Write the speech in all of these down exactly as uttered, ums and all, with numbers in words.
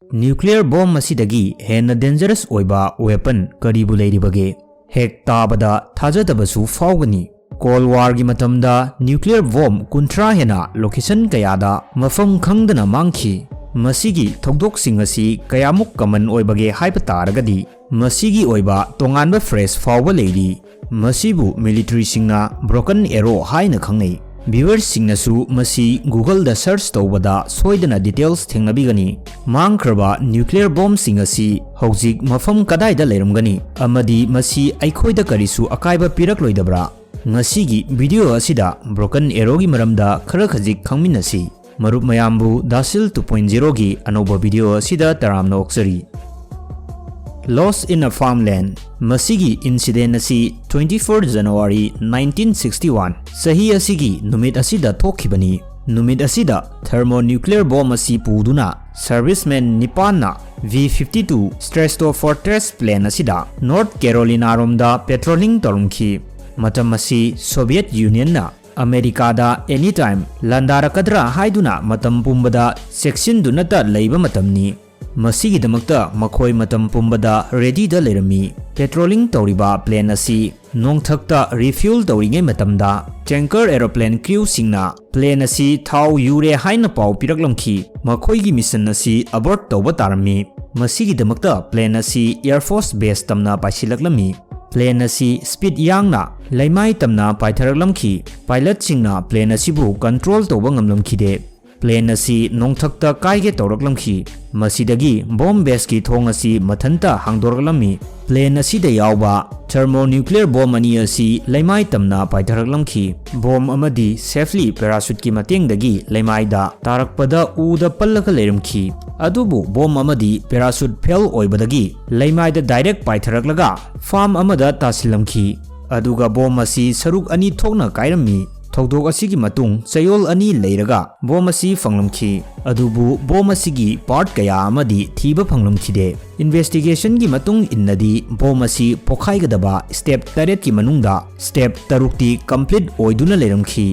Nuclear bomb ꯑꯁꯤꯗꯒꯤ ꯍꯦꯟꯅ dangerous ꯑꯣꯏꯕ weapon ꯀꯔꯤꯕꯨ ꯂꯩꯔꯤꯕꯒꯦ? ꯍꯦꯛ ꯇꯥꯕꯗ ꯊꯥꯖꯗꯕꯁꯨ ꯐꯥꯎꯒꯅꯤ꯫ Cold Warꯒꯤ ꯃꯇꯝꯗ nuclear bomb ꯀꯨꯟꯊ꯭ꯔꯥ ꯍꯦꯟꯅ location ꯀꯌꯥꯗ ꯃꯐꯝ ꯈꯪꯗꯅ ꯃꯥꯡꯈꯤ꯫ ꯃꯁꯤꯒꯤ ꯊꯧꯗꯣꯛꯁꯤꯡ ꯑꯁꯤ ꯀꯌꯥꯃꯨꯛ common ꯑꯣꯏꯕꯒꯦ ꯍꯥꯏꯕ ꯇꯥꯔꯒꯗꯤ, ꯃꯁꯤꯒꯤ ꯑꯣꯏꯕ ꯇꯣꯉꯥꯟꯕ phrase ꯐꯥꯎꯕ ꯂꯩꯔꯤ꯫ ꯃꯁꯤꯕꯨ militaryꯁꯤꯡꯅ broken arrow ꯍꯥꯏꯅ ꯈꯪꯅꯩ꯫ Viewerꯁꯤꯡꯅꯁꯨ ꯃꯁꯤ Googleꯗ search ꯇꯧꯕꯗ ꯁꯣꯏꯗꯅ details ꯊꯦꯡꯅꯕꯤꯒꯅꯤ꯫ ꯃꯥꯡꯈ꯭ꯔꯕ nuclear bombꯁꯤꯡ ꯑꯁꯤ ꯍꯧꯖꯤꯛ ꯃꯐꯝ ꯀꯗꯥꯏꯗ ꯂꯩꯔꯝꯒꯅꯤ ꯑꯃꯗꯤ ꯃꯁꯤ ꯑꯩꯈꯣꯏꯗ ꯀꯔꯤꯁꯨ ꯑꯀꯥꯏꯕ ꯄꯤꯔꯛꯂꯣꯏꯗꯕ꯭ꯔꯥ? ꯉꯁꯤꯒꯤ video ꯑꯁꯤꯗ broken arrowꯒꯤ ꯃꯔꯝꯗ ꯈꯔ ꯈꯖꯤꯛ ꯈꯪꯃꯤꯟꯅꯁꯤ꯫ ꯃꯔꯨꯞ ꯃꯌꯥꯝꯕꯨ ꯗꯥꯁꯤꯜ two point zeroꯒꯤ ꯑꯅꯧꯕ video ꯑꯁꯤꯗ ꯇꯔꯥꯝꯅ ꯑꯣꯛꯆꯔꯤ꯫ Lost in a Farmland꯫ ꯃꯁꯤꯒꯤ incident ꯑꯁꯤ twenty four January nineteen sixty one, ꯆꯍꯤ ꯑꯁꯤꯒꯤ ꯅꯨꯃꯤꯠ ꯑꯁꯤꯗ ꯊꯣꯛꯈꯤꯕꯅꯤ꯫ ꯅꯨꯃꯤꯠ ꯑꯁꯤꯗ thermonuclear bomb ꯑꯁꯤ ꯄꯨꯗꯨꯅ serviceman ꯅꯤꯄꯥꯟꯅ V fifty two Stratofortress plane ꯑꯁꯤꯗ North Carolinaꯔꯣꯝꯗ patrolling ꯇꯧꯔꯝꯈꯤ꯫ ꯃꯇꯝ ꯑꯁꯤ Soviet Unionꯅ ꯑꯃꯦꯔꯤꯀꯥꯗ anytime ꯂꯥꯟꯗꯥꯔꯛꯀꯗ꯭ꯔꯥ ꯍꯥꯏꯗꯨꯅ ꯃꯇꯝ ꯄꯨꯝꯕꯗ ꯆꯦꯛꯁꯤꯟꯗꯨꯅꯇ ꯂꯩꯕ ꯃꯇꯝꯅꯤ꯫ ꯃꯁꯤꯒꯤꯗꯃꯛꯇ ꯃꯈꯣꯏ ꯃꯇꯝ ꯄꯨꯝꯕꯗ readyꯗ ꯂꯩꯔꯝꯃꯤ꯫ Patrolling ꯇꯧꯔꯤꯕ plane ꯑꯁꯤ ꯅꯣꯡꯊꯛꯇ refuel ꯇꯧꯔꯤꯉꯩ ꯃꯇꯝꯗ tanker aeroplane crewꯁꯤꯡꯅ plane ꯑꯁꯤ ꯊꯥꯎ ꯌꯨꯔꯦ ꯍꯥꯏꯅ ꯄꯥꯎ ꯄꯤꯔꯛꯂꯝꯈꯤ꯫ ꯃꯈꯣꯏꯒꯤ mission ꯑꯁꯤ abort ꯇꯧꯕ ꯇꯥꯔꯝꯃꯤ꯫ ꯃꯁꯤꯒꯤꯗꯃꯛꯇ plane ꯑꯁꯤ Air Force base ꯇꯝꯅ ꯄꯥꯏꯁꯤꯜꯂꯛꯂꯝꯃꯤ꯫ Plane ꯑꯁꯤ speed ꯌꯥꯡꯅ ꯂꯩꯃꯥꯏ ꯇꯝꯅ ꯄꯥꯏꯊꯔꯛꯂꯝꯈꯤ꯫ Pilotꯁꯤꯡꯅ plane ꯑꯁꯤꯕꯨ control ꯇꯧꯕ ꯉꯝꯂꯝꯈꯤꯗꯦ꯫ Plane ꯑꯁꯤ ꯅꯣꯡꯊꯛꯇ ꯀꯥꯏꯒꯦ ꯇꯧꯔꯛꯂꯝꯈꯤ꯫ ꯃꯁꯤꯗꯒꯤ bomb baseꯀꯤ ꯊꯣꯡ ꯑꯁꯤ ꯃꯊꯟꯇ ꯍꯥꯡꯗꯣꯔꯛꯂꯝꯃꯤ꯫ Plane ꯑꯁꯤꯗ ꯌꯥꯎꯕ thermonuclear bomb ꯑꯅꯤ ꯑꯁꯤ ꯂꯩꯃꯥꯏ ꯇꯝꯅ ꯄꯥꯏꯊꯔꯛꯂꯝꯈꯤ꯫ Bomb ꯑꯃꯗꯤ safely parachuteꯀꯤ ꯃꯇꯦꯡꯗꯒꯤ ꯂꯩꯃꯥꯏꯗ ꯇꯥꯔꯛꯄꯗ ꯎꯗ ꯄꯜꯂꯒ ꯂꯩꯔꯝꯈꯤ꯫ ꯑꯗꯨꯕꯨ bomb ꯑꯃꯗꯤ parachute fail ꯑꯣꯏꯕꯗꯒꯤ ꯂꯩꯃꯥꯏꯗ direct ꯄꯥꯏꯊꯔꯛꯂꯒ farm ꯑꯃꯗ ꯇꯥꯁꯤꯜꯂꯝꯈꯤ꯫ ꯑꯗꯨꯒ bomb ꯑꯁꯤ ꯁꯔꯨꯛ ꯑꯅꯤ ꯊꯣꯛꯅ ꯀꯥꯏꯔꯝꯃꯤ꯫ ꯊꯧꯗꯣꯛ ꯑꯁꯤꯒꯤ ꯃꯇꯨꯡ ꯆꯌꯣꯜ ꯑꯅꯤ ꯂꯩꯔꯒ bomb ꯑꯁꯤ ꯐꯪꯂꯝꯈꯤ꯫ ꯑꯗꯨꯕꯨ bomb ꯑꯁꯤꯒꯤ part ꯀꯌꯥ ꯑꯃꯗꯤ ꯊꯤꯕ ꯐꯪꯂꯝꯈꯤꯗꯦ꯫ Investigationꯒꯤ ꯃꯇꯨꯡ ꯏꯟꯅꯗꯤ bomb ꯑꯁꯤ ꯄꯣꯈꯥꯏꯒꯗꯕ step ꯇꯔꯦꯠꯀꯤ ꯃꯅꯨꯡꯗ step ꯇꯔꯨꯛꯇꯤ complete ꯑꯣꯏꯗꯨꯅ ꯂꯩꯔꯝꯈꯤ꯫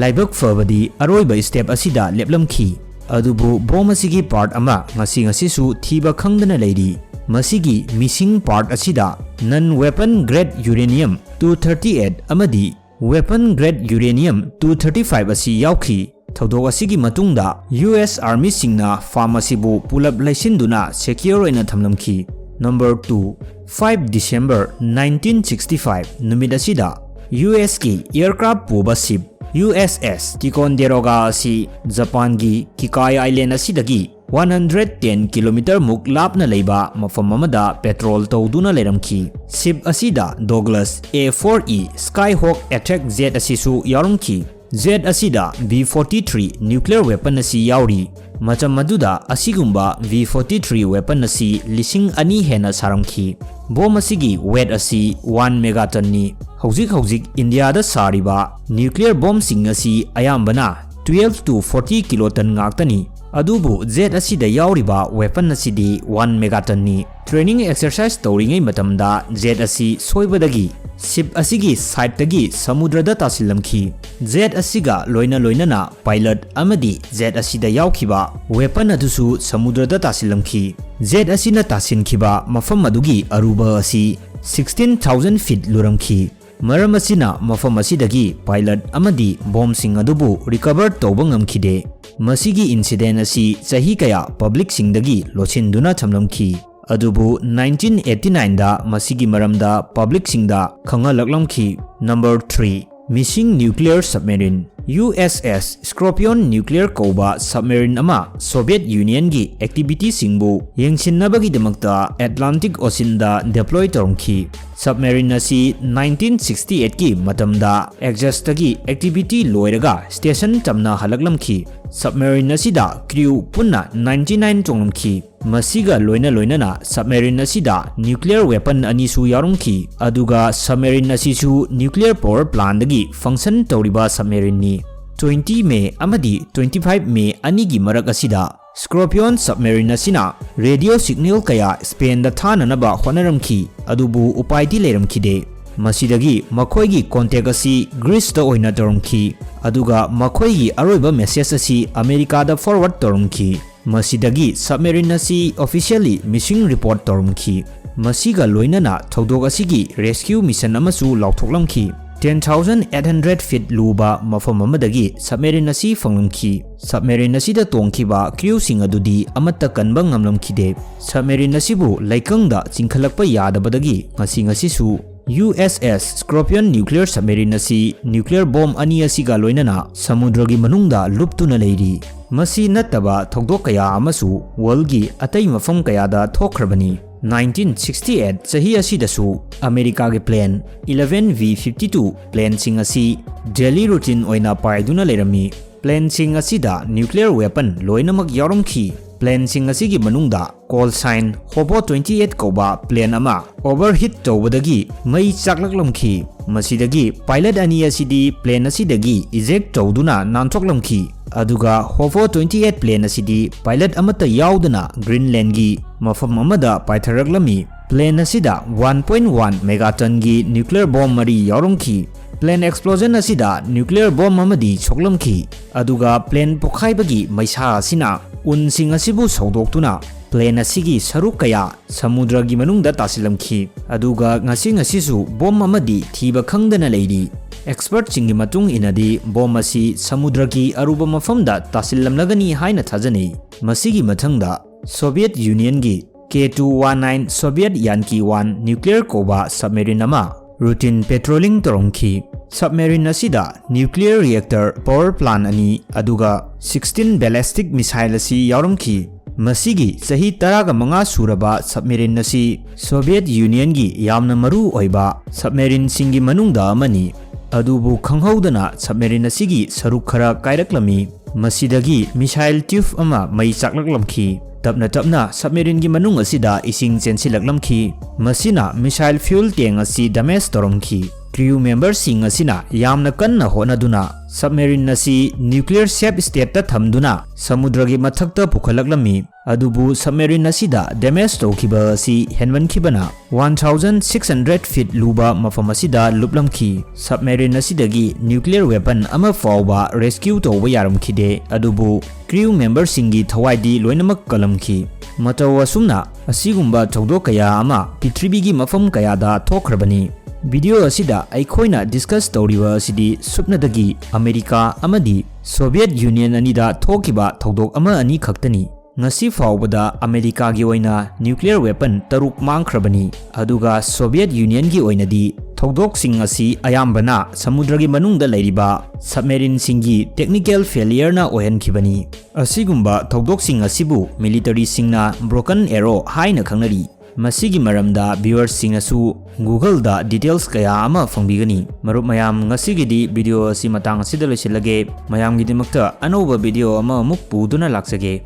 ꯂꯥꯏꯕꯛ ꯐꯕꯗꯤ ꯑꯔꯣꯏꯕ step ꯑꯁꯤꯗ ꯂꯦꯞꯂꯝꯈꯤ꯫ ꯑꯗꯨꯕꯨ ꯕꯣꯝ ꯑꯁꯤꯒꯤ ꯄꯥꯔꯠ ꯑꯃ ꯉꯁꯤ ꯉꯁꯤꯁꯨ ꯊꯤꯕ ꯈꯪꯗꯅ ꯂꯩꯔꯤ꯫ ꯃꯁꯤꯒꯤ ꯃꯤꯁꯤꯡ ꯄꯥꯔꯠ ꯑꯁꯤꯗ non weapon grade uranium two thirty eight ꯑꯃꯗꯤ weapon grade uranium two thirty five ꯑꯁꯤ ꯌꯥꯎꯈꯤ꯫ ꯊꯧꯗꯣꯛ ꯑꯁꯤꯒꯤ ꯃꯇꯨꯡꯗ ꯌꯨ ꯑꯦꯁ ꯑꯥꯔꯃꯤꯁꯤꯡꯅ ꯐꯥꯔꯝ ꯑꯁꯤꯕꯨ ꯄꯨꯂꯞ ꯂꯩꯁꯤꯟꯗꯨꯅ ꯁꯦꯀ꯭ꯌꯣꯔ ꯑꯣꯏꯅ ꯊꯝꯂꯝꯈꯤ꯫ Number two, five December nineteen sixty five ꯅꯨꯃꯤꯠ ꯑꯁꯤꯗ ꯌꯨ ꯑꯦꯁꯀꯤ ꯑꯦꯌꯔꯀ꯭ꯔꯥꯐ ꯄꯨꯕ ꯁꯤꯞ ꯌꯨ ꯑꯦꯁ ꯑꯦꯁ ꯇꯤꯀꯣꯟꯗꯦꯔꯣꯒꯥ ꯑꯁꯤ ꯖꯄꯥꯟꯒꯤ ꯀꯤꯀꯥꯏ ꯑꯥꯏꯂꯦꯟ ꯑꯁꯤꯗꯒꯤ one hundred ten kilometer ꯃꯨꯛ ꯂꯥꯞꯅ ꯂꯩꯕ ꯃꯐꯝ ꯑꯃꯗ ꯄꯦꯇ꯭ꯔꯣꯜ ꯇꯧꯗꯨꯅ ꯂꯩꯔꯝꯈꯤ꯫ ꯁꯤꯞ ꯑꯁꯤꯗ Douglas A four E Skyhawk attack jet ꯑꯁꯤꯁꯨ ꯌꯥꯎꯔꯝꯈꯤ꯫ Jet ꯑꯁꯤꯗ B forty three nuclear weapon ꯑꯁꯤ ꯌꯥꯎꯔꯤ꯫ ꯃꯇꯝ ꯑꯗꯨꯗ ꯑꯁꯤꯒꯨꯝꯕ B forty three weapon ꯑꯁꯤ ꯂꯤꯁꯤꯡ ꯑꯅꯤ ꯍꯦꯟꯅ ꯁꯥꯔꯝꯈꯤ꯫ ꯕꯣꯝ ꯑꯁꯤꯒꯤ weight ꯑꯁꯤ one megatonꯅꯤ꯫ ꯍꯧꯖꯤꯛ ꯍꯧꯖꯤꯛ ꯏꯟꯗꯤꯌꯥꯗ ꯁꯥꯔꯤꯕ nuclear ꯕꯣꯝꯁꯤꯡ ꯑꯁꯤ ꯑꯌꯥꯝꯕꯅ twelve to forty kiloton ꯉꯥꯛꯇꯅꯤ꯫ ꯑꯗꯨꯕꯨ jet ꯑꯁꯤꯗ ꯌꯥꯎꯔꯤꯕ weapon ꯑꯁꯤꯗꯤ one megatonꯅꯤ꯫ Training exercise ꯇꯧꯔꯤꯉꯩ ꯃꯇꯝꯗ jet ꯑꯁꯤ ꯁꯣꯏꯕꯗꯒꯤ ꯁꯤꯞ ꯑꯁꯤꯒꯤ ꯁꯥꯏꯠꯇꯒꯤ ꯁꯃꯨꯗ꯭ꯔꯗ ꯇꯥꯁꯤꯜꯂꯝꯈꯤ꯫ Jet ꯑꯁꯤꯒ ꯂꯣꯏꯅ ꯂꯣꯏꯅꯅ pilot ꯑꯃꯗꯤ jet ꯑꯁꯤꯗ ꯌꯥꯎꯈꯤꯕ weapon ꯑꯗꯨꯁꯨ ꯁꯃꯨꯗ꯭ꯔꯗ ꯇꯥꯁꯤꯜꯂꯝꯈꯤ꯫ Jet ꯑꯁꯤꯅ ꯇꯥꯁꯤꯟꯈꯤꯕ ꯃꯐꯝ ꯑꯗꯨꯒꯤ ꯑꯔꯨꯕ ꯑꯁꯤ sixteen thousand feet ꯂꯨꯔꯝꯈꯤ꯫ ꯃꯔꯝ ꯑꯁꯤꯅ ꯃꯐꯝ ꯑꯁꯤꯗꯒꯤ pilot ꯑꯃꯗꯤ ꯕꯣꯝꯁꯤꯡ ꯑꯗꯨꯕꯨ recover ꯇꯧꯕ ꯉꯝꯈꯤꯗꯦ꯫ ꯃꯁꯤꯒꯤ incident ꯑꯁꯤ ꯆꯍꯤ ꯀꯌꯥ publicꯁꯤꯡꯗꯒꯤ ꯂꯣꯠꯁꯤꯟꯗꯨꯅ ꯊꯝꯂꯝꯈꯤ꯫ ꯑꯗꯨꯕꯨ nineteen eighty nineꯗ ꯃꯁꯤꯒꯤ ꯃꯔꯝꯗ publicꯁꯤꯡꯗ ꯈꯪꯍꯜꯂꯛꯂꯝꯈꯤ꯫ Number three, missing nuclear submarine. U S S Scorpion nuclear ꯀꯧꯕ submarine ꯑꯃ Soviet Unionꯒꯤ activityꯁꯤꯡꯕꯨ ꯌꯦꯡꯁꯤꯟꯅꯕꯒꯤꯗꯃꯛꯇ Atlantic Oceanꯗ deploy ꯇꯧꯔꯝꯈꯤ꯫ Submarine ꯑꯁꯤ nineteen sixty eightꯀꯤ ꯃꯇꯝꯗ Axisꯇꯒꯤ activity ꯂꯣꯏꯔꯒ station ꯇꯝꯅ ꯍꯜꯂꯛꯂꯝꯈꯤ꯫ Submarine ꯑꯁꯤꯗ crew ꯄꯨꯟꯅ ninety nine ꯇꯣꯡꯂꯝꯈꯤ꯫ ꯃꯁꯤꯒ ꯂꯣꯏꯅ ꯂꯣꯏꯅꯅ submarine ꯑꯁꯤꯗ nuclear weapon ꯑꯅꯤꯁꯨ ꯌꯥꯎꯔꯝꯈꯤ, ꯑꯗꯨꯒ submarine ꯑꯁꯤꯁꯨ nuclear power plantꯗꯒꯤ function ꯇꯧꯔꯤꯕ submarineꯅꯤ꯫ Twenty May ꯑꯃꯗꯤ twenty five May ꯑꯅꯤꯒꯤ ꯃꯔꯛ ꯑꯁꯤꯗ Scorpion submarine ꯑꯁꯤꯅ radio signal ꯀꯌꯥ Spainꯗ ꯊꯥꯅꯅꯕ ꯍꯣꯠꯅꯔꯝꯈꯤ, ꯑꯗꯨꯕꯨ ꯎꯄꯥꯏꯗꯤ ꯂꯩꯔꯝꯈꯤꯗꯦ꯫ ꯃꯁꯤꯗꯒꯤ ꯃꯈꯣꯏꯒꯤ contact ꯑꯁꯤ Greece ꯇ ꯑꯣꯏꯅ ꯇꯧꯔꯝꯈꯤ, ꯑꯗꯨꯒ ꯃꯈꯣꯏꯒꯤ ꯑꯔꯣꯏꯕ message ꯑꯁꯤ ꯑꯃꯦꯔꯤꯀꯥꯗ forward ꯇꯧꯔꯝꯈꯤ꯫ ꯃꯁꯤꯗꯒꯤ submarine ꯑꯁꯤ officially missing report ꯇꯧꯔꯝꯈꯤ꯫ ꯃꯁꯤꯒ ꯂꯣꯏꯅꯅ ꯊꯧꯗꯣꯛ ꯑꯁꯤꯒꯤ rescue mission ꯑꯃꯁꯨ ꯂꯥꯎꯊꯣꯛꯂꯝꯈꯤ꯫ Ten thousand eight hundred feet ꯂꯨꯕ ꯃꯐꯝ ꯑꯃꯗꯒꯤ submarine ꯑꯁꯤ ꯐꯪꯂꯝꯈꯤ꯫ Submarine ꯑꯁꯤꯗ ꯇꯣꯡꯈꯤꯕ crew ꯁꯤꯡ ꯑꯗꯨꯗꯤ ꯑꯃꯠꯇ ꯀꯟꯕ ꯉꯝꯂꯝꯈꯤꯗꯦ꯫ Submarine ꯑꯁꯤꯕꯨ ꯂꯩꯀꯪꯗ ꯆꯤꯡꯈꯠꯂꯛꯄ ꯌꯥꯗꯕꯗꯒꯤ ꯉꯁꯤ ꯉꯁꯤꯁꯨ U S S Scorpion nuclear submarine ꯑꯁꯤ nuclear bomb ꯑꯅꯤ ꯑꯁꯤꯒ ꯂꯣꯏꯅꯅ ꯁꯃꯨꯗ꯭ꯔꯒꯤ ꯃꯅꯨꯡꯗ ꯂꯨꯞꯇꯨꯅ ꯂꯩꯔꯤ꯫ ꯃꯁꯤ ꯅꯠꯇꯕ ꯊꯧꯗꯣꯛ ꯀꯌꯥ ꯑꯃꯁꯨ world ꯒꯤ ꯑꯇꯩ ꯃꯐꯝ ꯀꯌꯥꯗ ꯊꯣꯛꯈ꯭ꯔꯕꯅꯤ꯫ Nineteen sixty eight ꯆꯍꯤ ꯑꯁꯤꯗꯁꯨ ꯑꯃꯦꯔꯤꯀꯥꯒꯤ plane eleven V fifty two plane ꯁꯤꯡ ꯑꯁꯤ daily routine ꯑꯣꯏꯅ ꯄꯥꯏꯗꯨꯅ ꯂꯩꯔꯝꯃꯤ꯫ Plane ꯁꯤꯡ ꯑꯁꯤꯗ nuclear weapon ꯂꯣꯏꯅꯃꯛ ꯌꯥꯎꯔꯝꯈꯤ꯫ Plane ꯁꯤꯡ ꯑꯁꯤꯒꯤ ꯃꯅꯨꯡꯗ call sign Hobo twenty eight ꯀꯧꯕ plane ꯑꯃ overheat ꯇꯧꯕꯗꯒꯤ ꯃꯩ ꯆꯥꯛꯂꯛꯂꯝꯈꯤ꯫ ꯃꯁꯤꯗꯒꯤ pilot ꯑꯅꯤ ꯑꯁꯤꯗꯤ plane ꯑꯁꯤꯗꯒꯤ eject ꯇꯧꯗꯨꯅ ꯅꯥꯟꯊꯣꯛꯂꯝꯈꯤ꯫ ꯑꯗꯨꯒ Hobo twenty eight plane ꯑꯁꯤꯗꯤ pilot ꯑꯃꯠꯇ ꯌꯥꯎꯗꯅ Greenland ꯒꯤ ꯃꯐꯝ ꯑꯃꯗ ꯄꯥꯏꯊꯔꯛꯂꯝꯃꯤ꯫ Plane ꯑꯁꯤꯗ one point one megaton ꯒꯤ nuclear bomb ꯃꯔꯤ ꯌꯥꯎꯔꯝꯈꯤ꯫ Plane explosion ꯑꯁꯤꯗ nuclear bomb ꯑꯃꯗꯤ ꯁꯣꯛꯂꯝꯈꯤ꯫ ꯑꯗꯨꯒ plane ꯄꯣꯈꯥꯏꯕꯒꯤ ꯃꯩꯁꯥ ꯑꯁꯤꯅ ꯎꯟꯁꯤꯡ ꯑꯁꯤꯕꯨ ꯁꯧꯗꯣꯛꯇꯨꯅ plane ꯑꯁꯤꯒꯤ ꯁꯔꯨꯛ ꯀꯌꯥ ꯁꯃꯨꯗ꯭ꯔꯒꯤ ꯃꯅꯨꯡꯗ ꯇꯥꯁꯤꯜꯂꯝꯈꯤ꯫ ꯑꯗꯨꯒ ꯉꯁꯤ ꯉꯁꯤꯁꯨ bomb ꯑꯃꯗꯤ ꯊꯤꯕ ꯈꯪꯗꯅ ꯂꯩꯔꯤ꯫ Expert ꯁꯤꯡꯒꯤ ꯃꯇꯨꯡ ꯏꯟꯅꯗꯤ bomb ꯑꯁꯤ ꯁꯃꯨꯗ꯭ꯔꯒꯤ ꯑꯔꯨꯕ ꯃꯐꯝꯗ ꯇꯥꯁꯤꯜꯂꯝꯂꯒꯅꯤ ꯍꯥꯏꯅ ꯊꯥꯖꯅꯩ꯫ ꯃꯁꯤꯒꯤ ꯃꯊꯪꯗ Soviet Union ꯒꯤ K two one nine Soviet Yankee one nuclear ꯀꯧꯕ submarine ꯑꯃ routine patrolling ꯇꯧꯔꯝꯈꯤ꯫ Submarine ꯑꯁꯤꯗ nuclear reactor power plant ꯑꯅꯤ ꯑꯗꯨꯒ sixteen ballistic missile ꯑꯁꯤ ꯌꯥꯎꯔꯝꯈꯤ꯫ ꯃꯁꯤꯒꯤ ꯆꯍꯤ ꯇꯔꯥꯒ ꯃꯉꯥ ꯁꯨꯔꯕ submarine ꯑꯁꯤ Soviet Union ꯒꯤ ꯌꯥꯝꯅ ꯃꯔꯨ ꯑꯣꯏꯕ submarine ꯁꯤꯡꯒꯤ ꯃꯅꯨꯡꯗ ꯑꯃꯅꯤ꯫ ꯑꯗꯨꯕꯨ ꯈꯪꯍꯧꯗꯅ submarine ꯑꯁꯤꯒꯤ ꯁꯔꯨꯛ ꯈꯔ ꯀꯥꯏꯔꯛꯂꯝꯃꯤ꯫ ꯃꯁꯤꯗꯒꯤ missile tube ꯑꯃ ꯃꯩ ꯆꯥꯛꯂꯛꯂꯝꯈꯤ꯫ ꯇꯞꯅ ꯇꯞꯅ submarine ꯒꯤ ꯃꯅꯨꯡ ꯑꯁꯤꯗ ꯏꯁꯤꯡ ꯆꯦꯟꯁꯤꯜꯂꯛꯂꯝꯈꯤ꯫ ꯃꯁꯤꯅ missile fuel tank ꯑꯁꯤ damage ꯇꯧꯔꯝꯈꯤ꯫ Crew memberꯁꯤꯡ ꯑꯁꯤꯅ ꯌꯥꯝꯅ ꯀꯟꯅ ꯍꯣꯠꯅꯗꯨꯅ submarine ꯑꯁꯤ nuclear safe stateꯇ ꯊꯝꯗꯨꯅ ꯁꯃꯨꯗ꯭ꯔꯒꯤ ꯃꯊꯛꯇ ꯄꯨꯈꯠꯂꯛꯂꯝꯃꯤ꯫ ꯑꯗꯨꯕꯨ submarine ꯑꯁꯤꯗ damage ꯇꯧꯈꯤꯕ ꯑꯁꯤ ꯍꯦꯟꯃꯟꯈꯤꯕꯅ one thousand six hundred feet ꯂꯨꯕ ꯃꯐꯝ ꯑꯁꯤꯗ ꯂꯨꯞꯂꯝꯈꯤ꯫ Submarine ꯑꯁꯤꯗꯒꯤ nuclear weapon ꯑꯃ ꯐꯥꯎꯕ rescue ꯇꯧꯕ ꯌꯥꯔꯝꯈꯤꯗꯦ, ꯑꯗꯨꯕꯨ crew memberꯁꯤꯡꯒꯤ ꯊꯋꯥꯏꯗꯤ ꯂꯣꯏꯅꯃꯛ ꯀꯜꯂꯝꯈꯤ꯫ ꯃꯇꯧ ꯑꯁꯨꯝꯅ ꯑꯁꯤꯒꯨꯝꯕ ꯊꯧꯗꯣꯛ ꯀꯌꯥ ꯑꯃ ꯄ꯭ꯔꯤꯊꯤꯕꯤꯒꯤ ꯃꯐꯝ ꯀꯌꯥꯗ ꯊꯣꯛꯈ꯭ꯔꯕꯅꯤ꯫ Video ꯑꯁꯤꯗ ꯑꯩꯈꯣꯏꯅ discuss ꯇꯧꯔꯤꯕ ꯑꯁꯤꯗꯤ ꯁꯨꯞꯅꯗꯒꯤ ꯑꯃꯦꯔꯤꯀꯥ ꯑꯃꯗꯤ Soviet Union ꯑꯅꯤꯗ ꯊꯣꯛꯈꯤꯕ ꯊꯧꯗꯣꯛ ꯑꯃ ꯑꯅꯤ ꯈꯛꯇꯅꯤ꯫ ꯉꯁꯤ ꯐꯥꯎꯕꯗ ꯑꯃꯦꯔꯤꯀꯥꯒꯤ ꯑꯣꯏꯅ nuclear weapon ꯇꯔꯨꯛ ꯃꯥꯡꯈ꯭ꯔꯕꯅꯤ, ꯑꯗꯨꯒ Soviet Unionꯒꯤ ꯑꯣꯏꯅꯗꯤ ꯊꯧꯗꯣꯛꯁꯤꯡ ꯑꯁꯤ ꯑꯌꯥꯝꯕꯅ ꯁꯃꯨꯗ꯭ꯔꯒꯤ ꯃꯅꯨꯡꯗ ꯂꯩꯔꯤꯕ submarineꯁꯤꯡꯒꯤ technical failureꯅ ꯑꯣꯏꯍꯟꯈꯤꯕꯅꯤ꯫ ꯑꯁꯤꯒꯨꯝꯕ ꯊꯧꯗꯣꯛꯁꯤꯡ ꯑꯁꯤꯕꯨ militaryꯁꯤꯡꯅ broken arrow ꯍꯥꯏꯅ ꯈꯪꯅꯔꯤ꯫ ꯃꯁꯤꯒꯤ ꯃꯔꯝꯗ viewersꯁꯤꯡꯅꯁꯨ Googleꯗ details ꯀꯌꯥ ꯑꯃ ꯐꯪꯕꯤꯒꯅꯤ꯫ ꯃꯔꯨꯞ ꯃꯌꯥꯝ, ꯉꯁꯤꯒꯤꯗꯤ video ꯑꯁꯤ ꯃꯇꯥꯡ ꯑꯁꯤꯗ ꯂꯣꯏꯁꯤꯜꯂꯒꯦ꯫ ꯃꯌꯥꯝꯒꯤꯗꯃꯛꯇ ꯑꯅꯧꯕ video ꯑꯃꯃꯨꯛ ꯄꯨꯗꯨꯅ ꯂꯥꯛꯆꯒꯦ꯫